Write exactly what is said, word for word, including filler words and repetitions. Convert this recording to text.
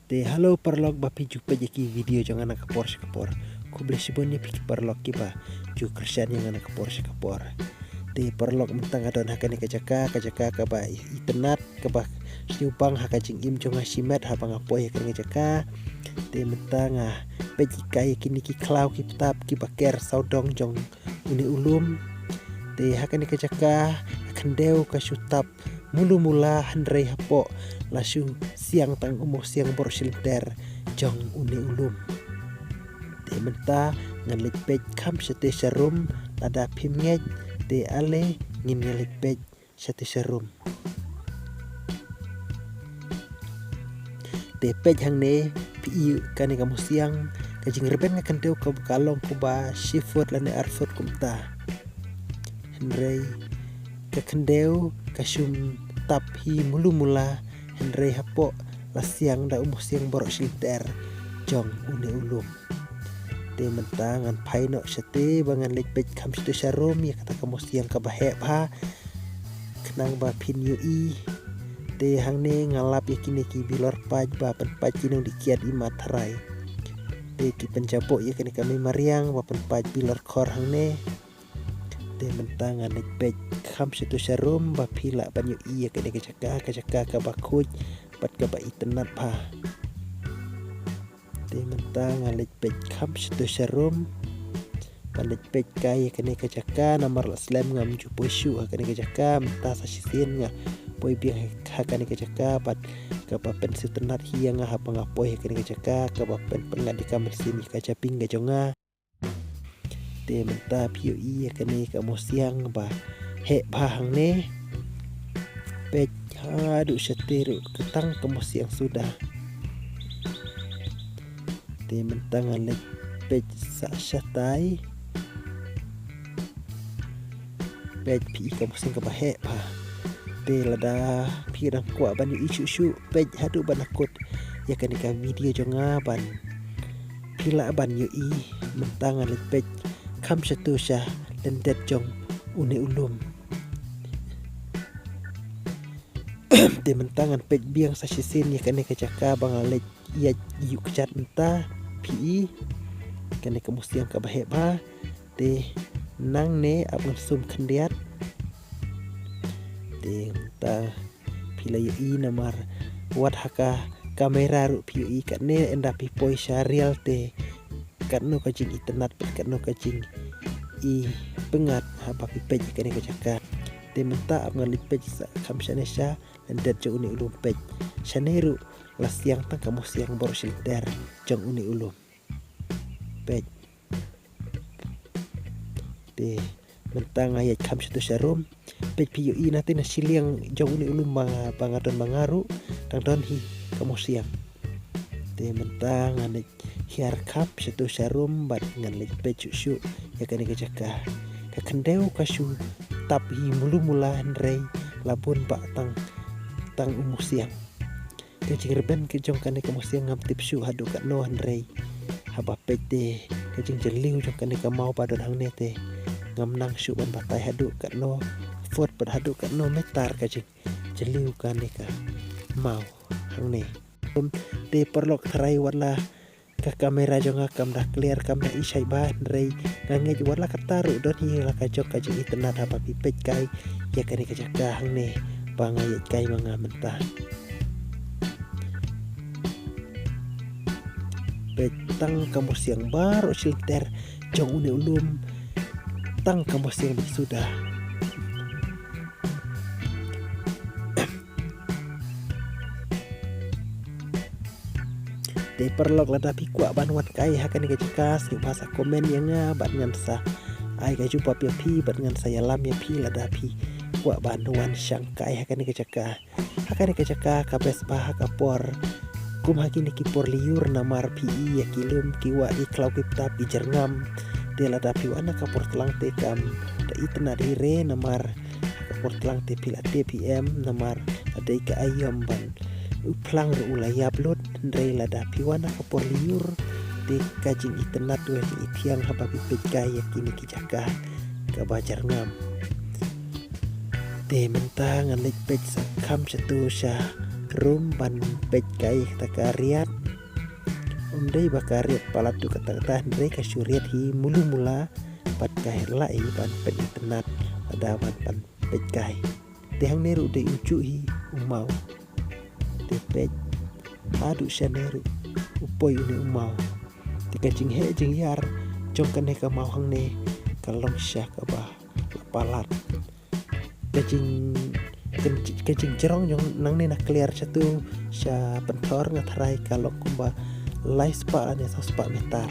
Te hello paralok ba phi ju peit ïa ki video jong nga na ka por sha ka por. Khublei shibun ïa phi ki paralok kiba ju kyrshan ïa nga na ka por sha ka por. Te paralok mynta nga don ha kane ka jaka, ka jaka kaba itynnad, kaba sngewbang ha ka jingim jong nga shimet haba nga poi ha kane ka jaka. Te mynta nga peit ïa kine ki khlaw ki btap kiba ker sawdong jong une u lum. Te ha kane ka jaka ka khyndew ka shu tap mulu mula hynrei hapoh la shu siang tang u mawsiang baroh shilynter jong une u lum. Te mynta ngan leit peit kham shatei sharum, lada phim ngeit te ale ngin ïa leit peit shatei sharum. Te peit hangne phi i kane ka mawsiang, ka jingrben ka khyndew ka, ka long kumba shi foot lane ar foot kumta. Hynrei ka khyndew ka shu tap hi mulu mula hynrei hapoh la siang da u mawsiang baroh shilynter jong une u lum. Te mynta ngan phai noh shatei ba ngan leit peit kham shatei sharum ïa kata ka mawsiang kaba heh bha. Khnang ba phin ïohi. Te hangne nga lap ïa kine ki bilor pait ba pynpait ki nongdih kiad imat tharai. Te ki pynjaboh ïa kane ka mei mariang ba pynpait bilor khor hangne. Te mynta ngan leit peit kham shatei sharum ba phi lah ban ïohi ïa kane ka jaka, ka jaka kaba khuid bad kaba itynnad bha. Te mynta ngan leit peit kham shatei sharum. Ngan leit peit kai ïa kane ka jaka namar la slem ngam ju poi shuh ha kane ka jaka, mynta sa shisien nga poi biang ha kane ka jaka bad kaba pynsngewtynnad hi ïa nga haba nga poi ha kane ka jaka, kaba pynpynngat ïa ka mynsiem ïa ka jabieng ka jong nga. Te mynta phi ïohi ïa kane ka mawsiang ba heh bha hangne. Peit haduh shatei ruh ka tang ka mawsiang suda. Te mynta ngan leit peit sa shatai. Peit phi i ka mawsiang kaba heh bha. Te lada phi dang kwah ban ïohi shuh shuh peit haduh ban da kut ïa kane ka video jong nga ban phi lah ban ïohi. Mynta ngan leit peit kham shatei sha lyndet jong une u lum. Te mynta ngan peit biang sa shisien ïa kane ka jaka ba nga leit ïaid ïuh kjat mynta phi i kane ka mawsiang kaba heh bha. Te nangne ap ngan sum khyndiat. Te mynta phi la ïohi namar wat ha ka kamera ruh phi ïohi katne, ynda phi poi sha riel te katno ka jingitynnad bad katno ka jingipyngngad haba phi peit ïa kane ka jaka. Te mynta ap ngan leit peit sa kham shane sha lyndet jong une u lum, peit shane ruh la siang tang ka mawsiang baroh shilynter jong une u lum. Peit. Te mynta nga ïaid kham shatei sharum. Peit phi ïohi na te na shiliang jong une u lum ba nga, ba nga don ma nga ruh dang don hi ka mawsiang. Te mynta ngan leit hiar kham shatei sharum bad ngan leit peit shuh shuh ïa kane ka jaka. Ka khyndew ka shu tap hi mulu mula hynrei la bun bah tang, tang u mawsiang. Ka jingrben ka jong kane ka mawsiang ngam tip shuh haduh katno hynrei haba peit te ka jingjylliew jong kane ka maw ba don hangne te ngam nang shuh ban batai haduh katno foot bad haduh katno meter ka jingjylliew kane ka maw hangne. Te paralok, tharai wat la ka kamera jong nga kam da clear, kam da i shai bha hynrei nga ngeit wat la katta ruh don hi la ka jong ka jingitynnad haba phi peit kai ïa kane ka jaka hangne ba nga ïaid kai ma nga mynta. Peit tang ka mawsiang baroh shilynter jong une u lum, tang ka mawsiang beit suda. Te paralok, lada phi kwah ban wan kai ha kane ka jaka sngewbha sa comment ïa nga bad ngan sa ai ka jubab ïa phi bad ngan sa ïalam ïa phi lada phi kwah ban wan shang kai ha kane ka jaka. Ha kane ka jaka ka best bha ha ka por kum ha kine ki por lyiur namar phi i ïa ki lum ki wah ki khlaw ki btap ki jyrngam. Te lada phi wan ha ka por tlang te kam da itynnad hi re namar ha ka por tlang te phi la tip hi em namar la dei ka aïom ban u phlang ruh u la ïap lut, hynrei lada phi wan ha ka por lyiur te ka jingitynnad u ka jingithiang haba phi peit kai ïa kine ki jaka kaba jyrngam. Te mynta ngan leit peit sa kham shatu sha krum ban peit kai kata ka riat. Um dei ba ka riat palat tu kata kata, hynrei ka shu riat hi mulu mula, bad ka heh lah hi ban peit itynnad, lada ban ban peit kai. Te hangne ruh dei u juh hi u maw. Te peit haduh shane ruh u poi une u maw. Te ka jingheh jinghiar jong kane ka maw hangne ka long sha kaba la palat. Ka jing ka jing- ka jingjrong jong nangne na kliar shatu sha pynthor nga tharai ka long kumba lai spah lane saw spah meter.